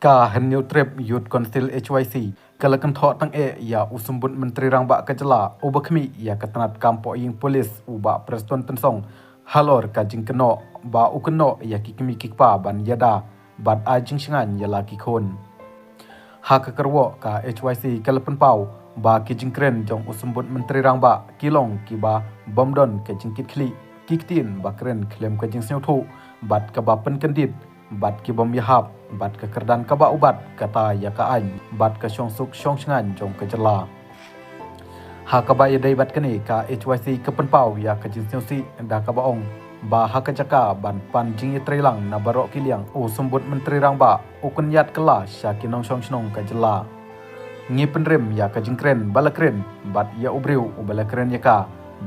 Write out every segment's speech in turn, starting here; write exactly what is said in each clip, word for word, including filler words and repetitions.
Ka Hynñiewtrep Youth Council H Y C ka la kynthoh tang eh ïa u Symbud Myntri Rangbah ka jylla uba khmih ïa ka tnat kam poh ïing pulit u Bah Prestone Tynsong halor ka jingkynnoh ba u kynnoh ïa ki kmie ki kpa ban ïada bad ai jingshngaiñ ïa la ki khun. Ha ka kyrwoh ka H Y C ka la pynpaw ba ki jingkren jong u Symbud Myntri Rangbah ki long kiba bym don ka jingkitkhlieh, ki ktien ba kren khlem ka jingsngewthuh bad kaba pynkyndit bad ki bym ïahap bad ka kyrdan kaba u bat kata ïa ka aiñ bad ka shongsuk shongshngaiñ jong ka jylla. Ha kaba ïadei bad kane ka H Y C ka pynpaw ïa ka jingsngewsih da kaba ong ba ha ka jaka ban pan jingïatreilang na baroh ki liang u Symbud Myntri Rangbah u kynïaid kylla sha ki nongshong shnong ka jylla. Ngi pynrem ïa ka jingkren ba la kren bad ïa u briew uba la kren ïa ka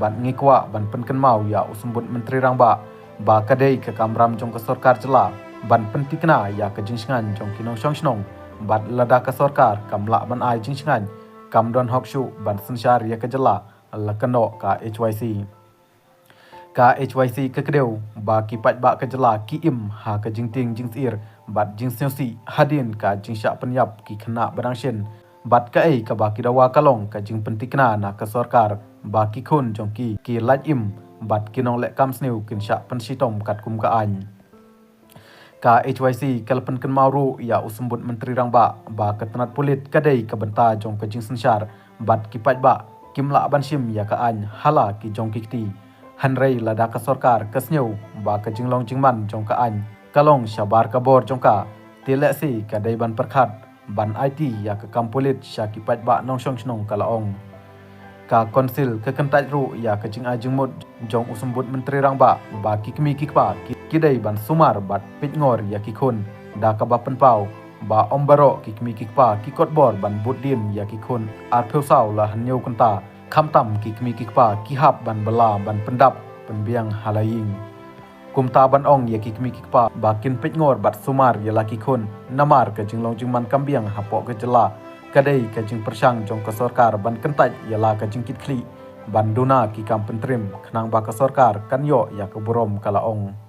bad ngi kwah ban pynkynmaw ïa u Symbud Myntri Rangbah ba ka dei ka kamram jong ka sorkar jylla ban pyntikna ïa ka jingshngaiñ jong ki nongshong shnong bad lada ka sorkar kam lah ban ai jingshngaiñ kam don hok shuh ban synshar ïa ka jylla, la kynnoh ka H Y C. Ka H Y C ka kdew ba ki paidbah ka jylla ki im ha ka jingtieng jingsyier bad jingsngewsih hadien ka jingshah pynïap ki khynnah ba dang shen bad kaei kaba ki dawa ka long ka jingpyntikna na ka sorkar ba ki khun jong ki ki lait im bad ki nongleh kam sniew kin shah pynshitom katkum ka aiñ. Ka H Y C ka la pynkynmaw ruh ïa u Symbud Myntri Rangbah ba ka tnat pulit ka dei ka bynta jong ka jingsynshar bad ki paidbah kim lah ban shim ïa ka aiñ ha la ki jong ki kti. Hynrei lada ka sorkar ka sngew ba ka jinglong jingman jong ka aiñ ka long shabar ka bor jong ka, te lehse ka dei ban pyrkhat ban aiti ïa ka kam pulit sha ki paidbah nongshong shnong, ka la ong. Ka Council ka kyntait ruh ïa ka jingai jingmut jong u Symbud Myntri Rangbah ba ki kmie ki kpa ki, ki dei ban sumar bad peitngor ïa ki khun da kaba pynpaw ba ym baroh ki kmie ki kpa ki kot bor ban bud dien ïa ki khun arphew saw la hynñiew kynta, khamtam ki kmie ki kpa ki hap ban bylla ban pyndap pynbiang ha la ïing. Kumta ban ong ïa ki kmie ki kpa ba kin peitngor bad sumar ïa la ki khun namar ka jinglong jingman kam biang hapoh ka jylla ka dei ka jingpyrshang jong ka sorkar ban kyntait ïa la ka jingkitkhlieh ban duna ki kam pyntriem khnang ba ka sorkar kan ïoh ïa ka burom, ka la ong.